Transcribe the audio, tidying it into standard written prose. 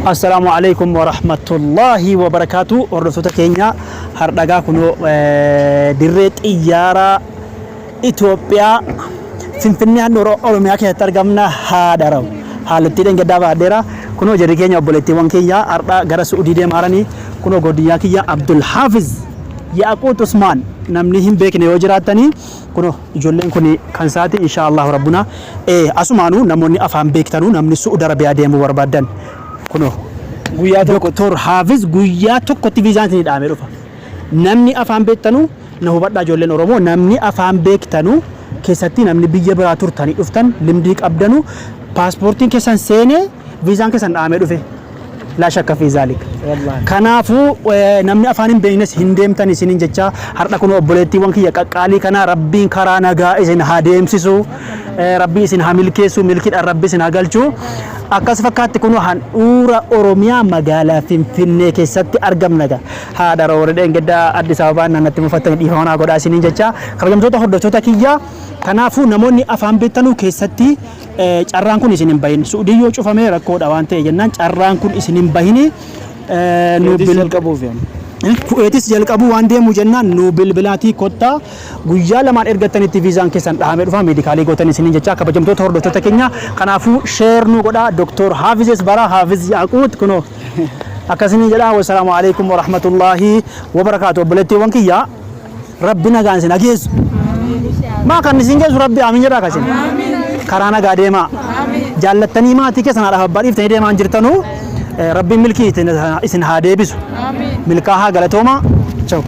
Assalaamu alaikum warahmatullaahi wabarakaatu. Hordoftoota keenya, hardhagaa kunoo dirree xiyyaaraa Itoophiyaa Finfinnee handhuura Oromiyaa keessatti argamna. Haadharaw haalottii dhengaddaa baadheera. Kunoo jarri keenya, obboleettiiwwan keenya hardha gara Su'udii deemaaranii. Kunoo godiyyaa kiyya Abdul Haafiz Yaaquut Usmaan, namni hin beekne yoo jiraattanii, kunoo ijoolleen kun kan isaati, insha Allahu rabbuna. Asumaanuu namoonni afaan beektanuu, namni Su'ud Arabiyaa deemuu barbaaddan, kunoo Guyyaa tokko Doktor Haafiz guyyaa tokkotti viizaan isinii dhahamee dhufa. Namni afaan beektanu na hubadhaa, ijoolleen Oromoo, namni afaan beektanu, keessatti namni biyya biraa turtanii dhuftan, limdii qabdanu, paaspoortiin keessan seenee viizaan keessan dhahamee dhufe. Laa shakka fi zaalik. Wallaahi. Kanaafuu namni afaan hin beeknes hin deemtan isiniin jecha. Har'a kun obboleettiiwwan kiyya qaqqaalii kana Rabbiin karaa nagaa isin haa deemsisu. Rabbi isin haa milkeessu, milkiidhaan Rabbi isin haa galchu. Akkas fakkaatti kun handhuura Oromiyaa magaalaa Finfinnee keessatti argamna egaa. Haadha warri dheengaddaa Addis Ababaan naannatti mufattanii dhiifama naa godhaa isiniin jecha. Kabajamtoota hordoftoota kiyya, kanaafuu namoonni afaan beektanuu keessatti carraan kun isin hin bahin. Su'udii yoo cufame rakkoodha waan ta'e jennaan carraan kun isin hin bahini. Nu Kuweetis jalqabuuf yaama. Kuweetis jalqabuu waan deemu jennaan nu bilbilaatii kottaa, guyyaa lamaan ergattanitti viizaan keessan dhahamee dhufa, meedikaalii gootan isiniin jecha. Kabajamtoota hordoftoota keenya, kanaafuu share nu godhaa. Doktor Haafizes bara Haafiz Yaaquut kunoo akkasini jedha. Wassalaamu alaikum warahmatullaahi wabarakaatu. Obboleettiiwwan kiyya, Rabbi nagaan isin hageessu. Maa kan isin geessu Rabbi, aamin jedhaa kasin. Karaa nagaa deemaa. Jaallattanii maatii keessan, haadhaaf abbaa dhiiftanii deemaa hin jirtanuu, Rabbiin milkii isin haa deebisu. Milkaahaa, galatoomaa. Ciao.